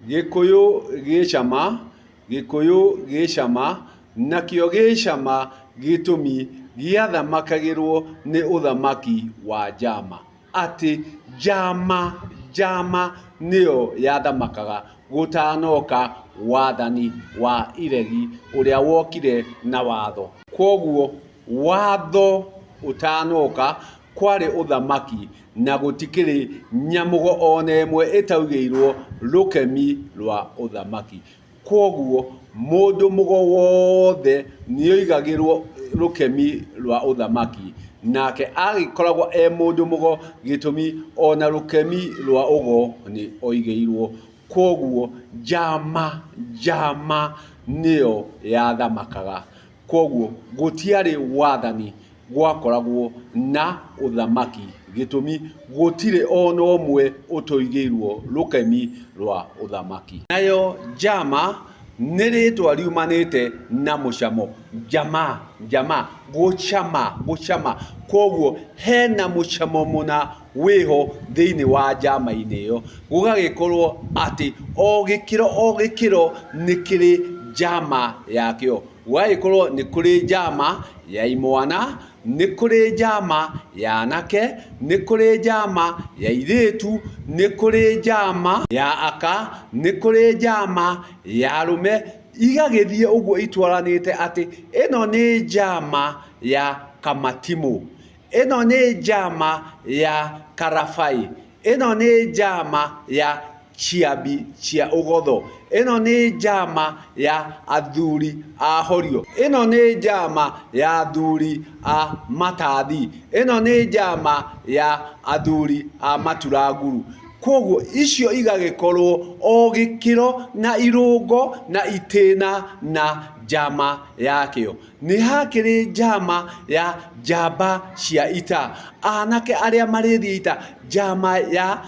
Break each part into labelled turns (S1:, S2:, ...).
S1: Gĩkũyũ gĩ cama, Gĩkũyũ gĩ cama, nakĩo gĩ cama gĩtũmi gĩathamakagĩrwo nĩ ũthamaki wa Njama. Atĩ njama, njama nĩyo yathamakaga gũtanoka wathani wa iregi ũrĩa wokire na watho. Kwoguo watho ũtanoka kwarĩ ũthamaki na gũtikĩrĩ nyamũgo ona ĩmwe ĩtaugĩirwo rũkemi rwa ũthamaki. Kwoguo mũndũ mũgo wothe nĩoigagĩrwo rũkemi rwa ũthamaki, nake agĩkoragwo e mũndũ mũgo gĩtũmi ona rũkemi rwa ũgo nĩ oigĩirwo. Kwoguo njama, njama nĩyo yathamakaga. Kwoguo gũtiarĩ wathani gwakoragwo na ũthamaki gĩtũmi gũtirĩ ona ũmwe ũtoigĩirwo rũkemi rwa ũthamaki. Nayo njama nĩ rĩtwa riumanĩte na mũcamo, njama, njama, gũcama, gũcama, kwoguo hena mũcamo mũna wĩho thĩinĩ wa njama-inĩ ĩyo, gũgagĩkorwo atĩ o gĩkĩro o gĩkĩro nĩ kĩrĩ njama yakĩo. Gũgagĩkorwo nĩ kũrĩ njama ya imwana, nĩ kũrĩ njama ya anake, nĩ kũrĩ njama ya airĩtu, nĩ kũrĩ njama ya aka, nĩ kũrĩ njama ya arũme, igagĩthiĩ ũguo itwaranĩte atĩ ĩno nĩ njama ya kamatimũ, ĩno nĩ njama ya karabai, ĩno nĩ njama ya ciambi cia ũgotho. Ĩno nĩ njama ya athuri a horio. Ĩno nĩ njama ya athuri a matathi. Ĩno nĩ njama ya athuri a maturanguru. Kwoguo icio igagĩkorwo o gĩkĩro na irũngo na itĩna na njama yakĩo. Nĩ hakĩrĩ njama ya njamba cia ita, anake arĩa marĩthiĩ ita, njama ya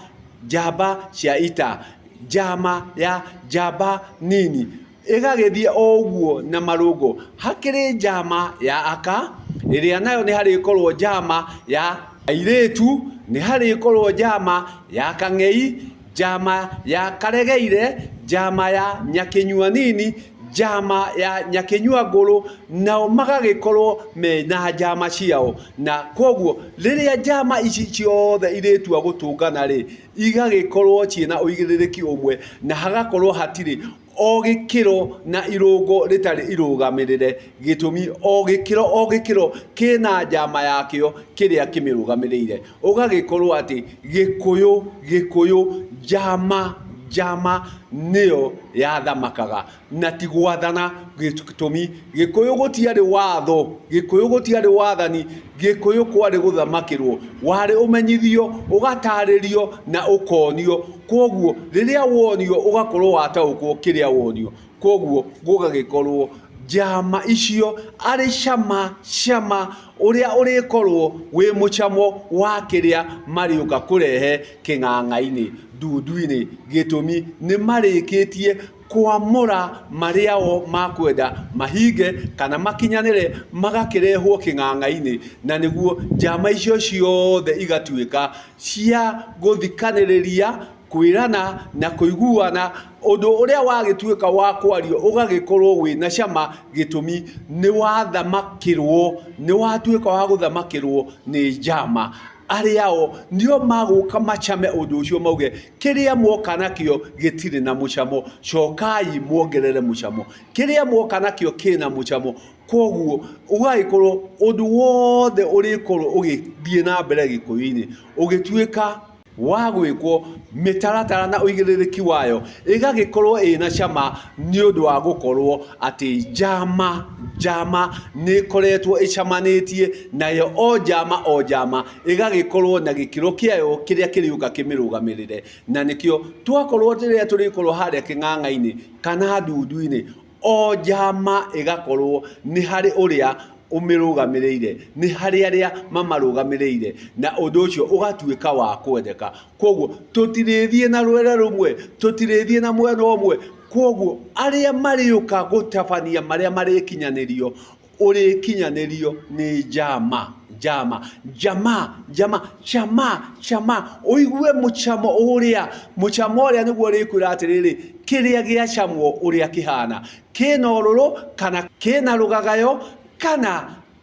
S1: njamba cia ita, njama ya njamba nini, ĩgagĩthiĩ o ũguo na marũngo. Hakĩrĩ njama ya aka, ĩrĩa nayo nĩ harĩkorwo njama ya airĩtu, nĩ harĩkorwo njama ya kang'ei, njama ya karegeire, njama ya nyakĩnyua nini, njama ya nyakĩnyua ngũrũ, nao magagĩkorwo mena njama ciao. Na kwoguo rĩrĩa njama ici ciothe irĩtua gũtũngana rĩ, igagĩkorwo ciĩna ũigĩrĩrĩki ũmwe na hagakorwo hatirĩ o gĩkĩro na irũngo rĩtarĩ irũgamĩrĩre, gĩtũmi o gĩkĩro o gĩkĩro kĩna njama yakĩo kĩrĩa kĩmĩrũgamĩrĩire. Ũgagĩkorwo atĩ Gĩkũyũ Gĩkũyũ njama njama nĩyo yathamakaga na ti gwathana. Gĩtũmi Gĩkũyũ gũtiarĩ watho, Gĩkũyũ gũtiarĩ wathani, Gĩkũyũ kwarĩ gũthamakĩrwo. Warĩ ũmenyithio, ũgatarĩrio na ũkonio. Kwoguo rĩrĩa wonio ũgakorwo wataũkwo kĩrĩa wonio. Kwoguo gũgagĩkorwo njama icio arĩ cama cama ũrĩa ũrĩkorwo wĩ mũcamo wa kĩrĩa marĩũka kũrehe kĩng'ang'a-inĩ, ndundu-inĩ. Gĩtũmi nĩ marĩkĩtie kwamũra marĩa o makwenda mahinge kana makinyanĩre magakĩrehwo kĩng'ang'a-inĩ, na nĩguo njama icio ciothe igatuĩka cia gũthikanĩrĩria, kwĩrana na kũiguana, ũndũ ũrĩa wagĩtuĩka wa kwario ũgagĩkorwo wĩna cama, gĩtũmi nĩ wathamakĩrwo, nĩ watuĩka wa gũthamakĩrwo nĩ njama. Arĩa o nĩo magũka macame ũndũ ũcio mauge kĩrĩa mwoka nakĩo gĩtirĩ na mũcamo, cokai muongerere mũcamo. Kĩrĩa mwoka nakĩo kĩna mũcamo. Koguo ũgagĩkorwo ũndũ wothe ũrĩkorwo ũgĩthiĩ na mbere gĩkũyũ-inĩ ũgĩtuĩka wa gwĩkwo, mĩtaratara na ũigĩrĩrĩki wayo ĩgagĩkorwo ĩna cama nĩ ũndũ wa gũkorwo atĩ njama, njama nĩ ĩkoretwo ĩcamanĩtie nayo o njama o njama ĩgagĩkorwo na gĩkĩro kĩayo kĩrĩa kĩrĩũka kĩmĩrũgamĩrĩre. Na nĩkĩo twakorwo rĩrĩa tũrĩkorwo harĩa kĩng'ang'a-inĩ kana ndundu-inĩ, o njama ĩgakorwo nĩ harĩ ũrĩa ũmĩrũgamĩrĩire, nĩ harĩ arĩa mamarũgamĩrĩire, na ũndũ ũcio ũgatuĩka wa kwendeka. Koguo tũtirĩthiĩ na rwere rũmwe, tũtirĩthiĩ na mwena ũmwe, koguo arĩa marĩũka gũtabania marĩa marĩkinyanĩrio, ũrĩkinyanĩrio nĩ njama, njama, njama, njama, chama, chama, ũigue mũcamo ũrĩa, mũcamo ũrĩa nĩguo ũrĩkwĩra atĩrĩrĩ, Kĩrĩa gĩacamwo ũrĩa kĩhana, kĩna ũrũrũ kana kĩna rũgagayo kana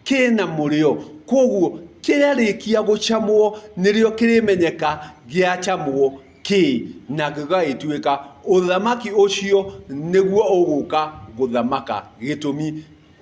S1: kĩna mũrĩo. Kwoguo kĩarĩkia gũcamwo nĩrĩo kĩrĩmenyeka gĩacamwo kĩ, na gĩgagĩtuĩka ũthamaki ũcio nĩguo ũgũka gũthamaka. Gĩtũmi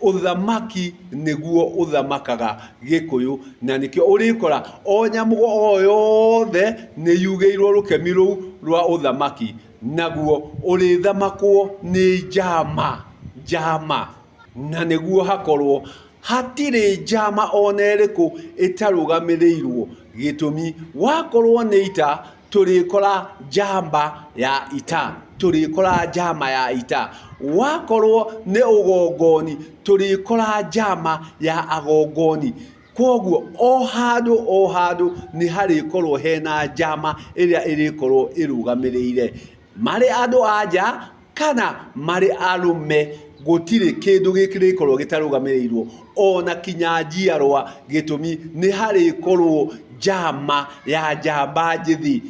S1: Ũthamaki nĩguo ũthamakaga Gĩkũyũ, na nĩkĩo ũrĩkora o nyamũ o yothe nĩ yugĩirwo rũkemi rũu rwa ũthamaki, naguo ũrĩthamakwo nĩ njama, njama, na nĩguo hakorwo hatirĩ njama ona ĩrĩkũ ĩtarũgamĩrĩirwo. Gĩtũmi, wakorwo nĩ ita tũrĩkora njamba ya ita, tũrĩkora njama ya ita. Wakorwo nĩ ũgongoni, tũrĩkora njama ya agongoni. Kwoguo o handũ o handũ nĩ harĩkorwo hena njama ĩrĩa ĩrĩkorwo ĩrũgamĩrĩire. Marĩ andũ a nja kana marĩ arũme, gũtirĩ kĩndũ gĩkĩrĩkorwo gĩtarũgamĩrĩirwo ona kinya njiarwa. Gĩtũmi nĩ harĩkorwo njama ya njamba njĩthĩ,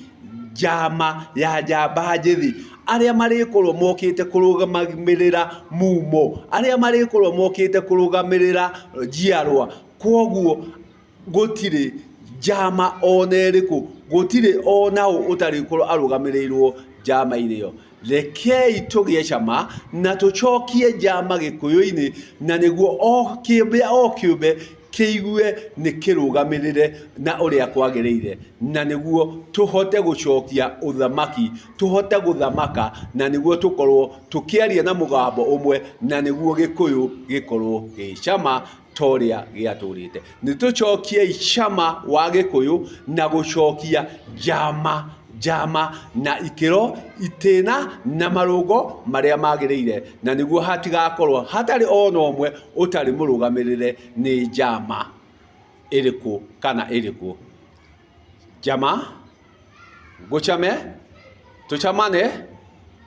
S1: njama ya njamba njĩthĩ, arĩa marĩkorwo mokĩte kũrũgamĩrĩra mumo, arĩa marĩkorwo mokĩte kũrũgamĩrĩra njiarwa. Kwoguo gũtirĩ njama ona ĩrĩkũ, gũtirĩ ona ũ ũtarĩkorwo arũgamĩrĩirwo njama-inĩ ĩyo. Rekei tũgĩe cama na tũcokie njama Gĩkũyũ-inĩ, na nĩguo o kĩũmbe o kĩũmbe kĩigue nĩ kĩrũgamĩrĩre na ũrĩa kwagĩrĩire, na nĩguo tũhote gũcokia ũthamaki, tũhote gũthamaka, na nĩguo tũkorwo tũkĩaria na mũgambo ũmwe, na nĩguo Gĩkũyũ gĩkorwo gĩ cama ta ũrĩa gĩatũrĩte. Nĩ tũcokiei cama wa Gĩkũyũ na gũcokia njama njama na ikĩro, itĩna na marũngo marĩa magĩrĩire, na nĩguo hatigakorwo hatarĩ ona ũmwe ũtarĩ mũrũgamĩrĩre nĩ njama ĩrĩkũ kana ĩrĩkũ. Njama, ngũcame, tũcamane,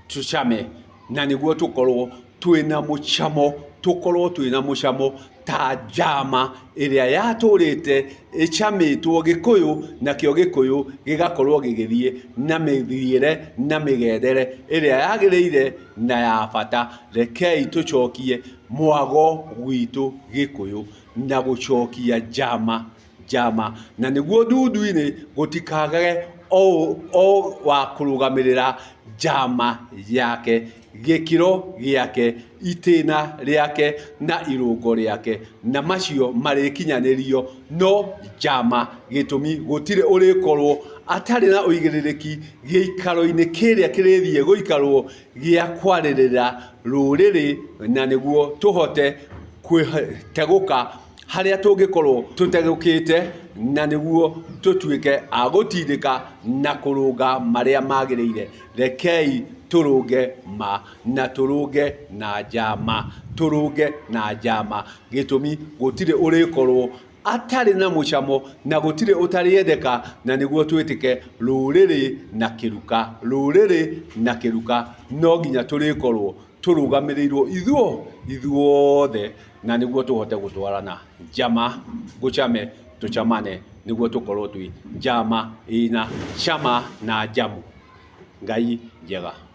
S1: tũcame, na nĩguo tũkorwo twĩna mũcamo, tũkorwo twĩna mũcamo ta njama ĩrĩa yatũrĩte ĩcamĩtwo Gĩkũyũ, nakĩo Gĩkũyũ gĩgakorwo gĩgĩthiĩ na mĩthiĩre na mĩgendere ĩrĩa yagĩrĩire na ya bata. Rekei tũcokie mwago gwitũ Gĩkũyũ na gũcokia njama njama, na nĩguo ndundu-inĩ gũtikagage o, o wa kũrũgamĩrĩra njama yake, gĩkĩro gĩake, itĩna rĩake na irũngo rĩake, na macio marĩkinyanĩrio no njama. Gĩtũmi gũtirĩ ũrĩkorwo atarĩ na ũigĩrĩrĩki gĩikaro-inĩ kĩrĩa kĩrĩthiĩ gũikarwo gĩa kwarĩrĩra rũrĩrĩ, na nĩguo tũhote kwĩtegũka harĩa tũngĩkorwo tũtegũkĩte, na nĩguo tũtuĩke a gũtindĩka na kũrũnga marĩa magĩrĩire. Rekei tũrũnge ma na tũrũnge na njama, tũrũnge na njama. Gĩtũmi gũtirĩ ũrĩkorwo atarĩ na mũcamo na gũtirĩ ũtarĩendeka, na nĩguo twĩtĩke rũrĩrĩ na kĩruka, rũrĩrĩ na kĩruka no nginya tũrĩkorwo tũrũgamĩrĩirwo ithuo ithuothe, na nĩguo tũhote gũtwarana njama ngũcame tũcamane, nĩguo tũkorwo twĩ njama ĩna cama na njamu. Ngai njega.